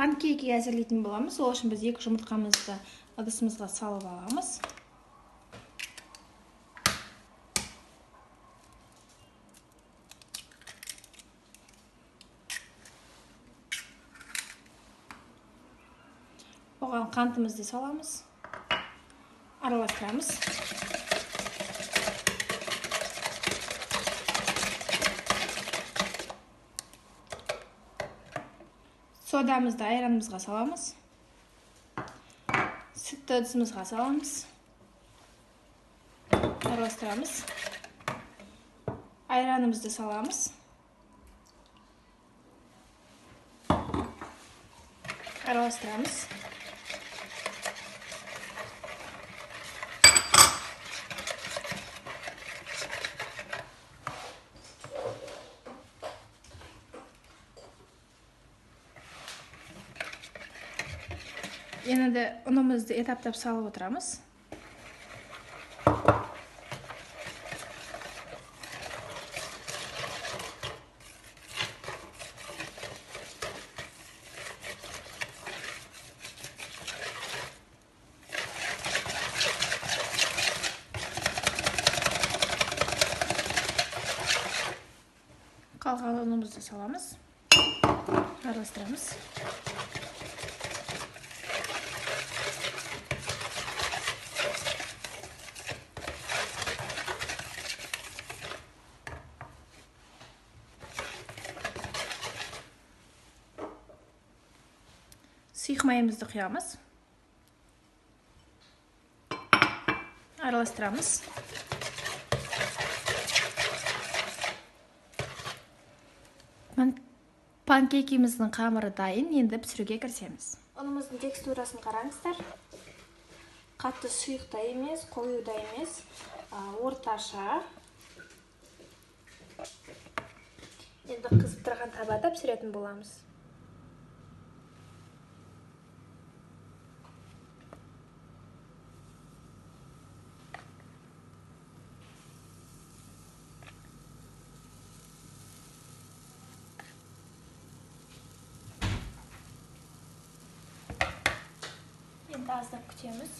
Панкейки әзірлейтін боламыз. Ол үшін біз 2 жұмыртқамызды ыдысымызға салып аламыз. Оған қантымызды саламыз. Араластырамыз. Содамызды айранымызға саламыз. Сүтті ыдысымызға саламыз. Араластырамыз. Айранымызды саламыз. Араластырамыз. Енді ұнымызды этаптап салып отырамыз. Қалған ұнымызды саламыз. Араластырамыз. Сұйық майымызды құямыз. Араластырамыз. Панкейкіміздің қамыры дайын, енді пісіруге кірісеміз. Ұнымыздың текстурасын қараңыздар. Қатты сұйық та емес, қою да емес, орташа. Енді қызып тұрған табада пісіретін боламыз. Енді аздап күтеміз.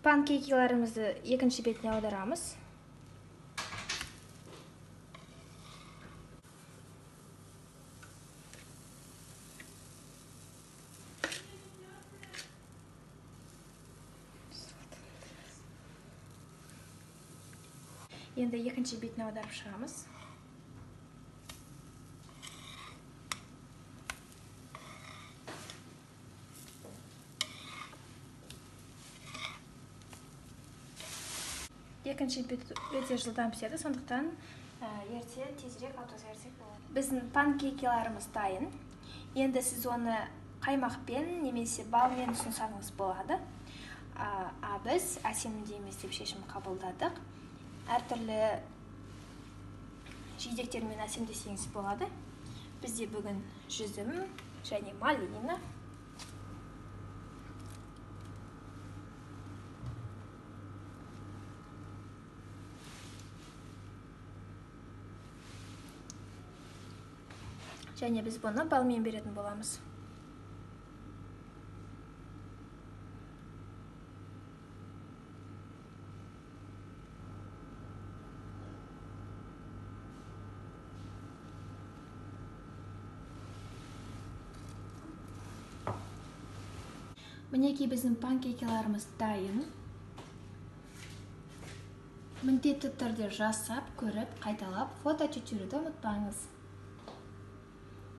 Панкейкиларымызды екінші бетіне аударамыз. Енді екінші бетіне аударып шығамыз. Екінші бет өте жылдам піседі, сондықтан ерте тезірек алып тастай берсек болады. Біздің панкейкиларымыз дайын. Енді сіз оны қаймақпен немесе балмен ұсынсаңыз болады. А біз әсемдейміз деп шешім қабылдадық. Әртүрлі жидектермен әсемдесеңіз болады. Бізде бүгін жүзім және малина. Және біз бұны балмен беретін боламыз. Мінекей біздің панкейкаларымыз дайын. Міндетті түрде жасап, көріп, қайталап, фото түсіруді ұмытпаңыз.